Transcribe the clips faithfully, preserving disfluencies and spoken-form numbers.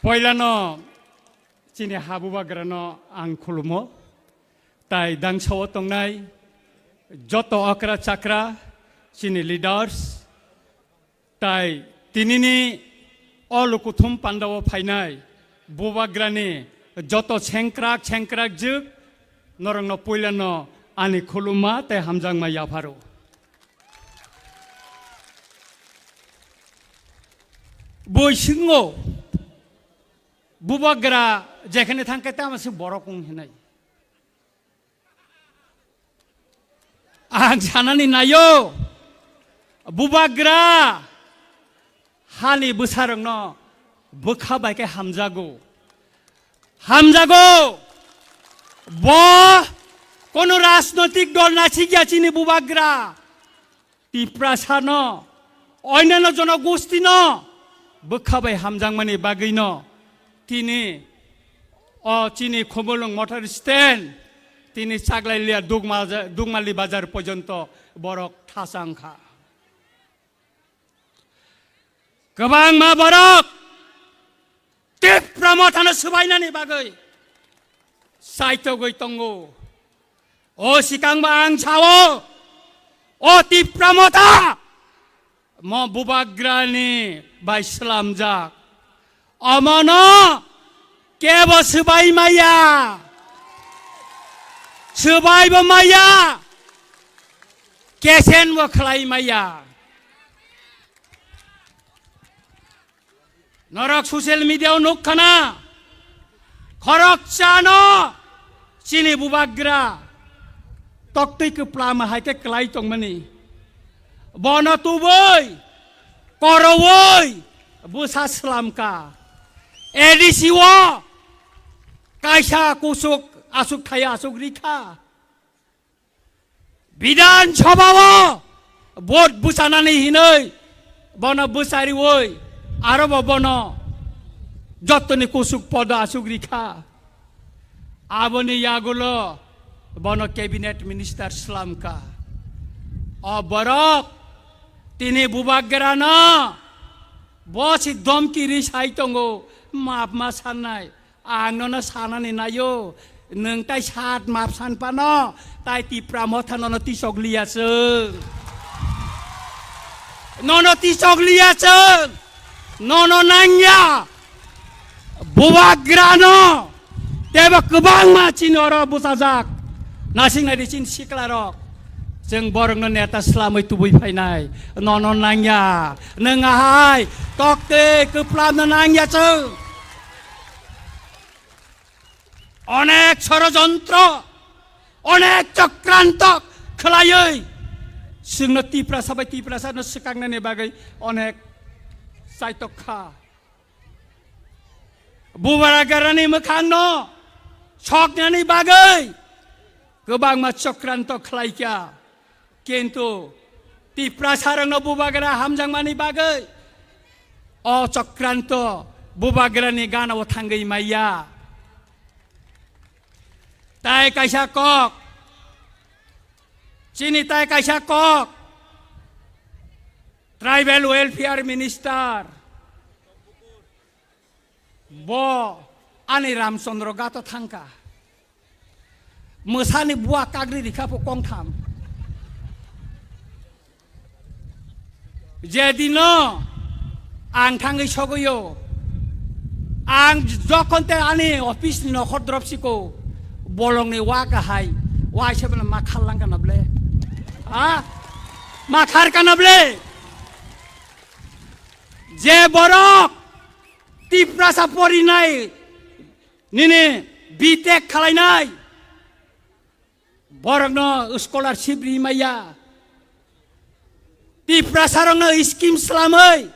Poilano chini ha bubagrano ang khulumo, tai dangsao tongnai joto okra chakra, chini leaders, tai tinini o lukuthum pandao phainai bubagrani joto sengkrak sengkrak jwk, norokno poilano ani khulumma tei hamjakma yapharo. Boi swngo, bubagra jekhane thangkhe tamo se borok wng hinai. Ang sanani nayo, bubagra hani bwsarokno bwkha bai khe hamjago. Hamjago. Bo kono rajnoitik dol nasikya chini bubagra. Tiprasano, oinano jonogostino bwkha bai hamjakmani bagwino tini o chini Khumulwng motor stand, tini Chaglai liya Dugma-, Dugmali bazar porjonto borok thasang kha. Kwbangma borok Tipra Mothano swbainani bagwi saitogwi tongo. O sikangba ang sao, o Tipra Motha mo bubagrani bai slamjak. Omono kebo swbai maya, swbaibo maya, kesenbo khlai maya. Norok social media o nuk khana, khoroksa no chini bubagra toktwi kwplama hai khe kwlai tongmani. Bono tubui, korowoi, bwsa slamka. A D C o kaisa kusuk asuk thaya asuk rikha. Bidhan Sabha o vote bwchanani hinwi bono bwchariwi aro bo bono jottoni kusuk podo asuk rikha. Aboni yagulo bono cabinet minister slamka. O borok tini bubagrano bo si domki ri sai tongo, map ma sannai. Ang nono sanani naio, nwng tai sat map san pano, tai Tipra Motha nono tisok liya chwng. Nono tisok liya chwng. Nono nangya. Bubagrano. Tebo kwbangma chini oro bwsajak. Nasing nai di chini sikla rok. Chwng borokno neta slamwi tubui phainai. Nono nangya. Nwng ahai. Tokte kwplamno nangya chwng. Onek sorojontro, onek chokranto khwlaiwi chwngno Tiprasa bai Tiprasano swkangnani bagwi onek chaitok kha. Bubagrani mwkhangno soknani bagwi kwbangma chokranto khlaikha. Kintu Tiprasarokno bubagra hamjakmani bagwi o chokranto bubagrani ganao thangwi maya. Tai kaisa kok, chini tai kaisa kok, Tribal Welfare Minister. Bo ani Ramchandra gato thangkha. Mwsani bua kagri rikha pho kongtham. Jedino ang thangwi sogwi o, ang jokhon te ani office ni nokhor drop siko, bolongni wa kahai, wa se bana ma khar lang kana ble. Ha? Ma khar kana ble. Je borok Tiprasa porinai, nini B Tech khalainai, borokno scholarship ri maya. Tiprasarokno scheme slamwi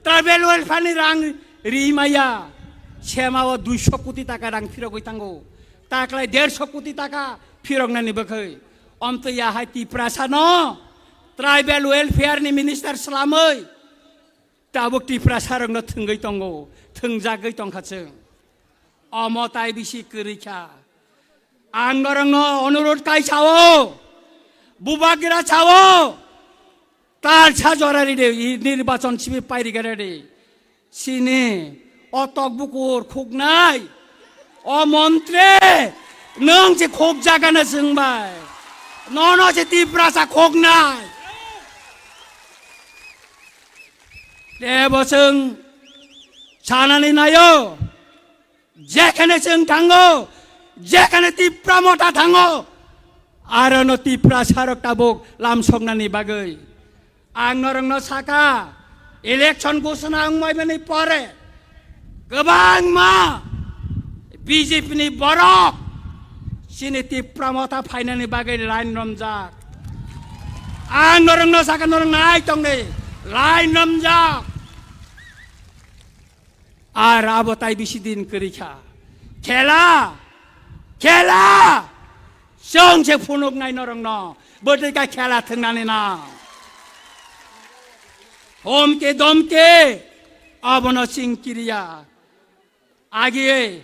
tribal welfare ni rang ri maya. Semao duiso koti taka rang phirogwi tango. Taklai derso koti taka phiroknani bwkhwi. Omtwi ya hai Tiprasano tribal welfare ni minister slamwi. Tabuk Tiprasarokno thwngwi tongo, thwngjagwi tongkha chwng. Omo tai bisi kwrwi kha. Ang norokno onurot kai sao, bubagra sao, talsa jora ride, i nirbachon simi pairigare de. Sini O tokbukur khuknai, o montri, nwng se khukjagana chwngbai. Nono se Tiprasa khuknai. Tebo chwng sanani naio, jekhane chwng thango, jekhane Tipra Motha thango, arono Tiprasarok tabuk lamsoknani bagwi. Ang norokno saka, election ghosona wngmaimani pore kwbangma B J P ni borok chini Tipra Motha phainani bagwi line romjak. Ang norokno saka, norok nai tongdi, line romjak. Ar abo tai bisi din kwrwi kha. Khela, khela. Chwng se phunuknai norokno. Bwtwi kha khela thwngnani na. Homke domke. Abono chwng kiriya. Agi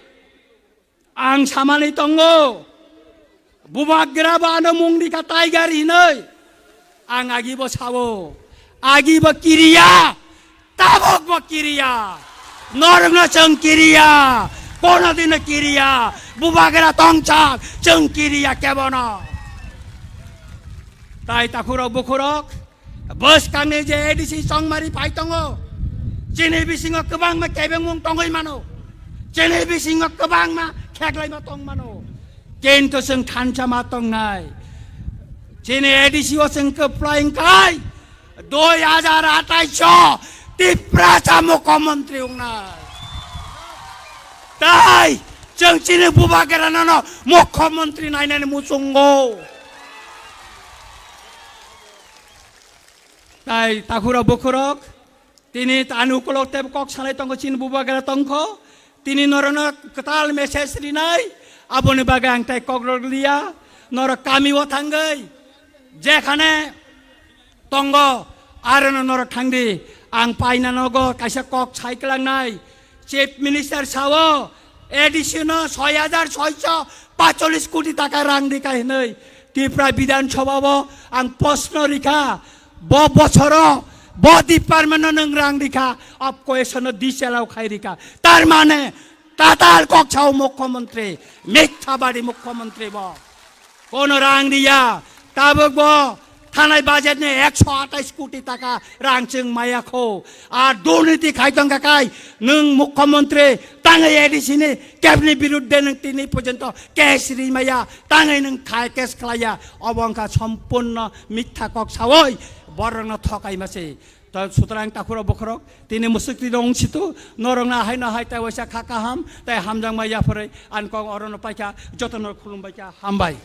ang samani tongo. Bubagra ba ano mung rikha Tiger hinoi. Ang agi bo sao. Agi bo kiriya. Tabok bo kiriya. Norokno chwng kiriya. Kono dino kiriya. Bubagra tongchak chwng kiriya kebono. Tai takhurok bukhurok. Bwskangni je A D C chongmari phai tongo. Chini bisingo kwbangma kebengmung tongwi mano. Chini bisingo kwbangma kheklaima tong mano. Kintu chwng thansa ma tongnai. Chini A D C o chwng kwplai wngkhai dui hajar atais o Tiprasa mukhyamantri wngnai. Tai chwng chini bubagrano no mukhyamantri nainani muchungo. Tai takhurok bukhurok, tini ani ukolok tei kok sanai tongo, chini bubagra tongkho, tini norokno kwtal message rinai, aboni bagwi ang tai kok rwliya, norok kamio thangwi, jekhane tongo, arono norok thangdi, ang paina nogo kaisa kok sai kwlangnai, Chief Minister sao, A D C no soi hajar soiso pacholis koti taka rang rikha hinwi Tripura Bidhan Sabha o ang proshno rikha, bo bochoro, bo department no nwng rang rikha, ob question no disallow khai rikha. Tar mane, tatal kok sao mukhyamantri, mithabadi mukhyamantri bo. Kono rang riya, tabuk bo thanai budget ni ekso atais koti taka rang chwng maya kho. Ar durniti khai tong kha kai, nwng mukhyamantri tangwi A D C ni kebni birudde nwng tini porjonto case ri maya, tangwi nwng thai case khlaiya, obo wngkha sompurno mitha kok sawi borokno thokai mase. Ta sutrang takhurok bokhorok, tini musuk tini wng situ, norok na hai na hai tai waisa kha kaham, tai hamjak mai yapharwi, ang kok orono paikha, jotono khulum baikha, hambai.